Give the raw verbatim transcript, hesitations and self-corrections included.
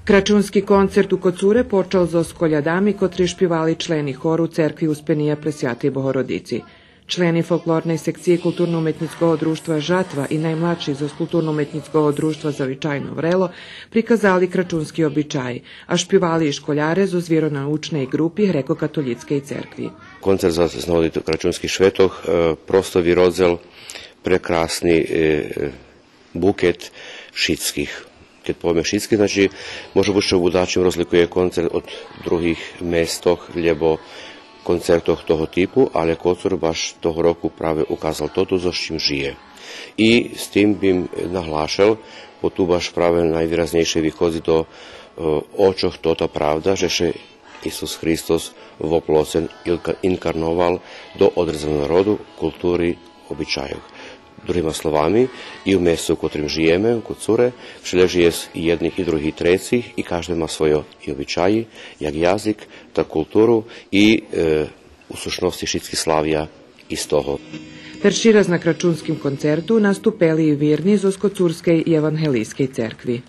Крачунски концерт у Коцуре почал зоз колядами котри шпивали члени хору Церкви Успения Пресвятей Богородици. Члени фолклорней секциї Културно-уметнїцкого дружтва „Жатва” и наймладши зоз Културно-уметнїцкого дружтва „Завичайно врело” приказали крачунски обичаї, а шпивали и школяре зоз виронаучней ґрупи Грекокатолїцкей церкви. Концерт за, з нагоди Крачунских шветох, е, просто виродзел прекрасни, е, е, букет шицких. Кед повеме шицких, значи, може буц ше у дачим розликує концерт од других местох, лєбо концертох того типу, але Коцур баш того року праве указал тото зоз чим жиє. И з тим бим наглашел, бо ту баш праве найвиразнєйше виходзи до, е, очох тота правда, же ше Исус Христос воплоцен, инка-, инкарновал до одредзеного народу, култури, обичайох. Другима словами, и у месту у котрим жиєме, у Коцуре, вше лєж єст и єдних, и других, и трецих, и кажде ма свойо и обичаї, як язик, так културу, и, е, у сущносци шицки славя из того. Перши раз на крачунским концерту наступели и вирни зоз Коцурскей євангелийскей церкви.